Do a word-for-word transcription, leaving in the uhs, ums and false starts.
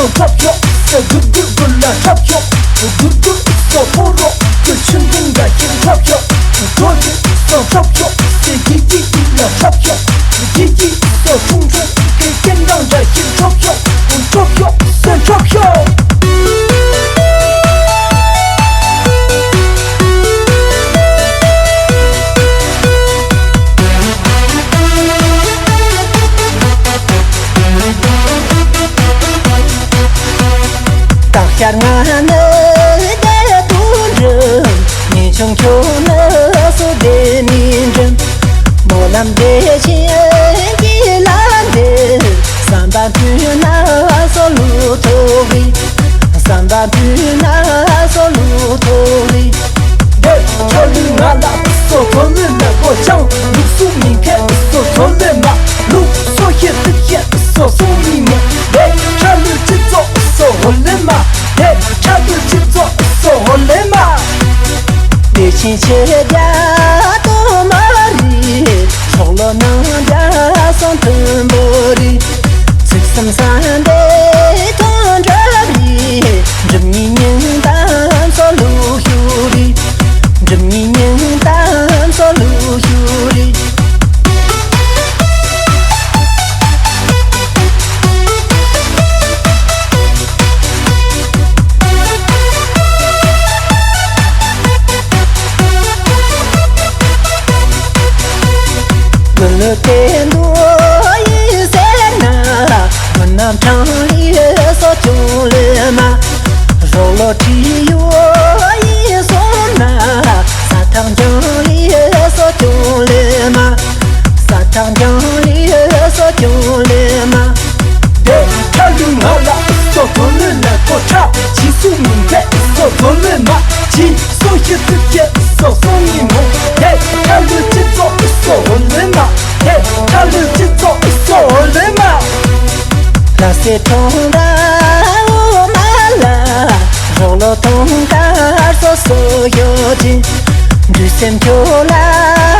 འཁྲབ་ཤོག་སེ་གུ་གུ་གུ་ལ་འཁྲབ་ཤོག་གུ་གུ་སོ་ཕོ་རོག་གུ་ཆུན་ཏིང་འདྲ་ཞིག་འཁྲབ་ཤོག་གུ་གུ་སོ་འཁྲབ་ཤོག་སེ་གི་གི་གི་ལ་འཁྲབ་ཤོག་གུ་གི་གི་སོ་ཁྲུང་ཁྲུང་གི་སྐད་གྲགས་འདྲ་ཞིག་འཁྲབ་ཤོག་གུ་འཁྲབ་ཤོག་སེ་འཁྲབ་ཤོག་སྟག་ཤར་ང་ནི་བདེ་དུ་འགྲིམ། ཉིན་ཆུང་ཁྱོད་ནི་སུ་བདེ་མི་འགྲིམ། སྨོན་ལམ་བདེ་ཆེན་གྱི་ལམ་འདི། བསམ་པ་མཐུན་ན་སོ་ལུ་ཐོག་རི། བསམ་པ་མཐུན་ན་སོ་ལུ་ཐོག་རི། དེ་ཁྲ་ལུས་ང་ལ་སོ་ཐོ་ལུས་ལ་གོ་ཅང་ལུགས་སུ་མི་མཁས་སོ་ཐོ་ལུས་མ། ལུགས་སོ་ཤེས་ཏིག་ཤེས་སོ་སོ་མི་མོ། དེ་ཁྲ་ལུས་སྤྱི་ཚོགས་སོ་ཧོ་ལེ་མ། དེ་ཁྲ་ལུས་སྤྱི་ཚོགས་སོ་ཧོ་ལེ་མ། དེ་ཕྱིན་ཆད་རྒྱ་དོ་མ་རི། ཤོག་ལོ་ནང་རྒྱ་སོང་མཐུན་པོ་རི། ཚིག་སམ་ས་འདེ་ཐོང་འདྲ་རི། འགྲིམ་ཉིན་ཉིན་དང་སོ་ལུ་ཤུ་རི། འགྲིམ་ཉིན་ཉིན་དང་སོ་ལུ་ཤུ་རི། མི་ལུ་དེ་འདུ་ཡི་ཟེར་ན། མི་རྣམས་གྲངས་ལས་སོ་ཅུང་ལས་མ། རོགས་ལོ་ཁྲི་ཡོ་ཡི་སོང་ན། ས་ཐག་འཇང་ལི་སོ་ཅུང་ལེ་མ། ས་ཐག་འཇང་ལི་སོ་ཅུང་ལེ་མ། དེ་ཁྲ་ལུས་ང་ལ་སོ་ཐོ་ལེ་ལ་གོ་ཁྲ། ཇི་སུ་མིང་ཐེ་སོ་ཐོ་ལེ་མ། ཇི་སོ་ཤི་ཏུ་ཁྱེ་སོ་སོ་ཉི་མོ། དེ་ཁྲ་ལུས་སྤྱི་ཚོགས་སོ་ཧོ་ལེ་མ། དེ་ཁྲ་ལུས་སྤྱི་ཚོགས་སོ་ཧོ་ལེ་མ། ལ་སེ་ཁྲོང་ར་འོ་མ་ལ། རོགས་ལོ་ཐོང་དཀར་སོ་སོ་ཡོད་ཅིང་། འདུས་སེམས་ཁྱོད་ལ་